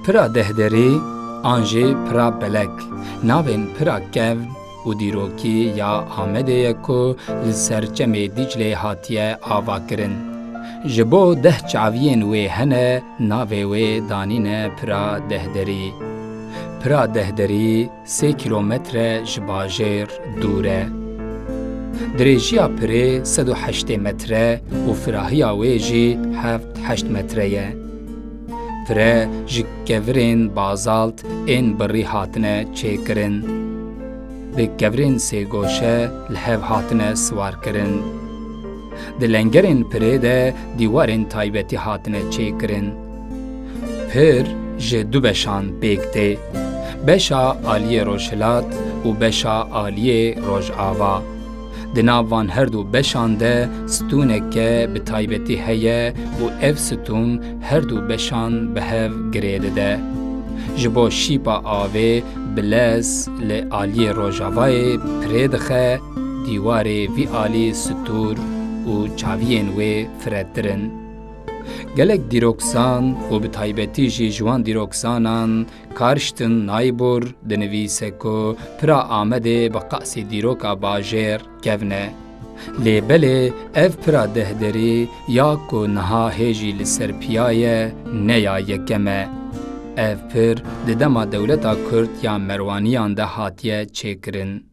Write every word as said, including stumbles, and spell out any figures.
Pira Dehderî an jî Pira Belek navên pira kevn û dîrokî ya Amedê ye ku li ser Çemê Dîclê hatiye avakirin. Ji bo deh çaviyên wê hene navê wê danîne Pira Dehderî. Pira Dehderî sê kîlometre ji bajêr dûr e. Dirêjiya pirê sed û heştê metre û firahiya wê jî heft heşt metre ye. Pire ji kevirên bazalt ên birî hatine çêkirin. Bi kevirên sêgoşe li hev hatine siwarkirin. Di lengerên pirê de dîwarên taybetî hatine çêkirin. Pir ji du beşan pêk tê. Beşa aliyê rojhilat û beşa aliyê rojava. Di nav van her du beşan de stûneke bi taybetî heye û ev stûn her du beşan bi hev girê dide. Ji bo şîpa avê bi lez li aliyê rojavayê pirê dixe, dîwarê vî alî stûr û çaviyên wê firehtir in. Gelek dîrokzan û bi taybetî jî ji wan dîrokzanan Karsten Niebuhr dinivîse ku pira Amedê bi qasî dîroka bajêr kevn e. Lê belê ev pira Dehderî ya ku niha hê jî li ser piya ye, ne ya yekem e. Ev pir di dema dewleta Kurd ya Merwaniyan de hatiye çêkirin.